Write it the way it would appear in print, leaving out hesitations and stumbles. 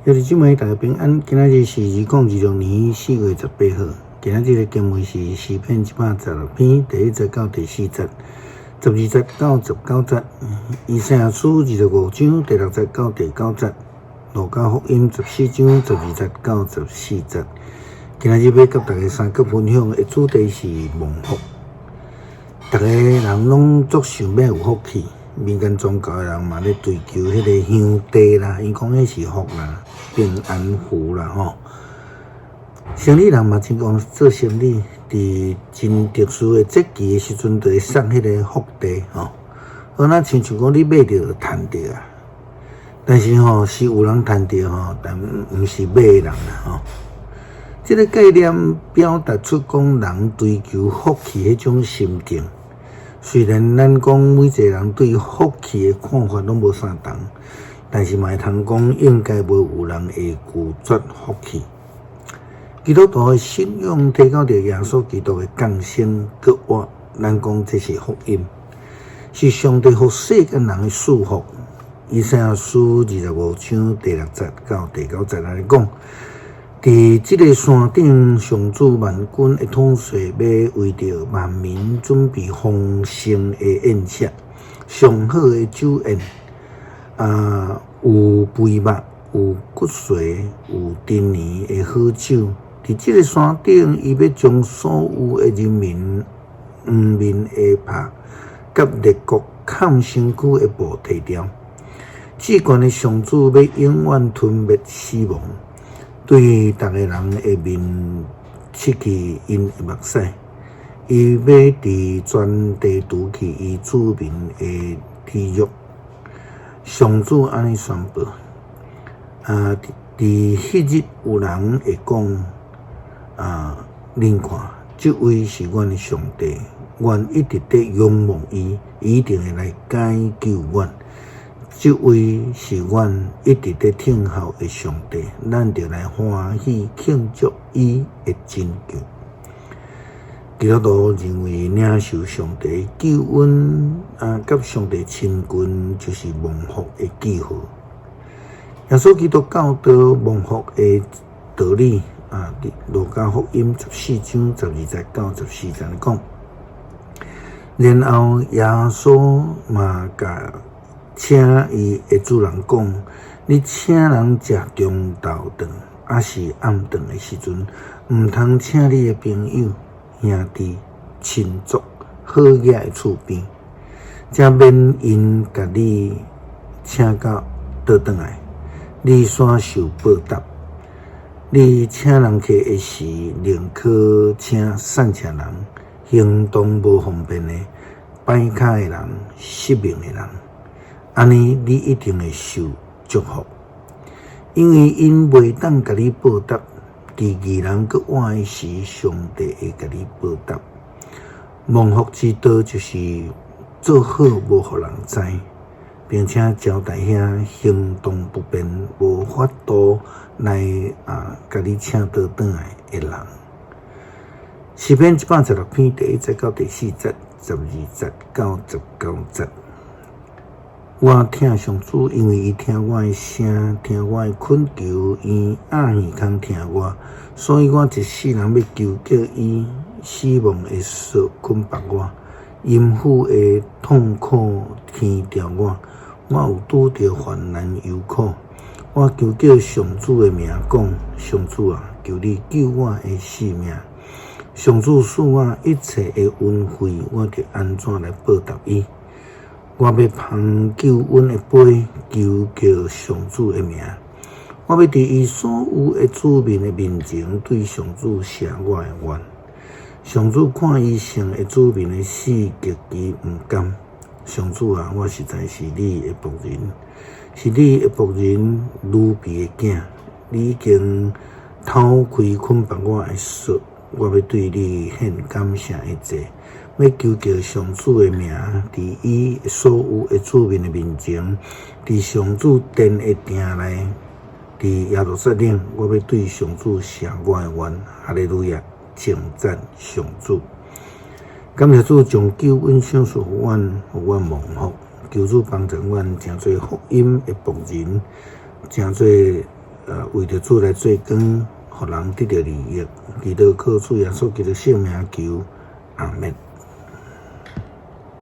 兄弟姊妹，大家平安。今仔日是2026年4月18號。今仔日的經文是詩篇116篇第一節到第四節，12節到19節。以賽亞書25章第六節到第九節。路加福音14章12節到14節。今仔日欲佮大家相佮分享的主題是蒙福。逐个人攏足想欲有福氣。民間宗教的人嘛咧追求彼个香袋啦，𪜶講彼是福啦、平安符啦吼。生理人嘛真講做生理，佇真特殊的節期的時陣，就會送彼个福袋吼。好若親像講你買著就趁著啊，但是吼是有人趁著吼，但毋是買的人啦吼。這个概念表達出講人追求福氣彼種心境。雖然咱講每一個人對福氣的看法攏無相仝，但是嘛會通講應該無有人會拒絕福氣。基督徒的信仰提到著耶穌基督的降生復活，咱講這是福音，是上帝予世間人的賜福。以賽亞書25章第六節到第九節來講。佇這个山頂，上主萬軍的統帥欲為著萬民準備豐盛的宴席，上好的酒宴，啊，有肥肉，有骨髓，有陳年的好酒。佇這个山頂，伊欲將所有的人民黃面的帕，佮列國崁身軀的布提掉。至懸的上主欲永遠吞滅死亡。對逐个人的面拭去𪜶的目屎，伊欲佇全地除去伊子民的恥辱。上主按呢宣布：啊，佇彼日有人會講：啊，恁看，這位是阮的上帝，阮一直佇仰望伊，伊一定會來解救阮。這位是阮一直佇等候的上帝，咱著來歡喜慶祝伊的拯救。基督徒認為領受上帝的救恩啊，佮上帝親近就是蒙福的記號。耶穌基督教導蒙福的道理啊，佇路加福音14章12節到14節講，然後耶穌嘛共請伊的主人講：你請人食中晝頓，抑是暗頓的時陣，毋通請你的朋友、兄弟、親族、好額的厝邊，才免𪜶共你請到倒轉來，你煞受報答。你請人客的時，寧可請散赤人、行動無方便的、跛跤的人、失明的人。按呢，你一定會受祝福，因為𪜶袂當共你報答。佇義人閣活的時，上帝會共你報答。蒙福之道就是做好無予人知，並且招待遐行動不便、無法度來啊共你請倒轉來的人。詩篇116篇第一節到第四節，12節到19節。我疼上主，因為伊聽我的聲，聽我的懇求，伊掩耳孔聽我，所以我一世人欲求告伊。死亡的索捆縛我，陰府的痛苦牽牢我，我有拄著患難憂苦。我求告上主的名，講：上主啊，求你救我的性命。上主賜我一切的恩惠，我著按怎來報答伊？我欲捧救恩的杯，求告上主的名。我欲佇伊所有的子民的面前，對上主謝我的願。上主看伊聖的子民的死，極其毋甘。上主啊，我實在是你的僕人，是你的僕人，奴婢的囝。你已經透開捆縛我的索，我欲對你獻感謝的祭。欲求告上主的名，佇伊所有的子民的面前，佇上主殿的埕內，佇耶路撒冷，我欲對上主謝我的願。哈利路亞，稱讚上主。感謝主將救恩賞賜予阮，予阮蒙福。求主幫助阮，成做福音的僕人，成做為著主來做工，予人得著利益。祈禱靠主耶穌基督聖名求，阿們。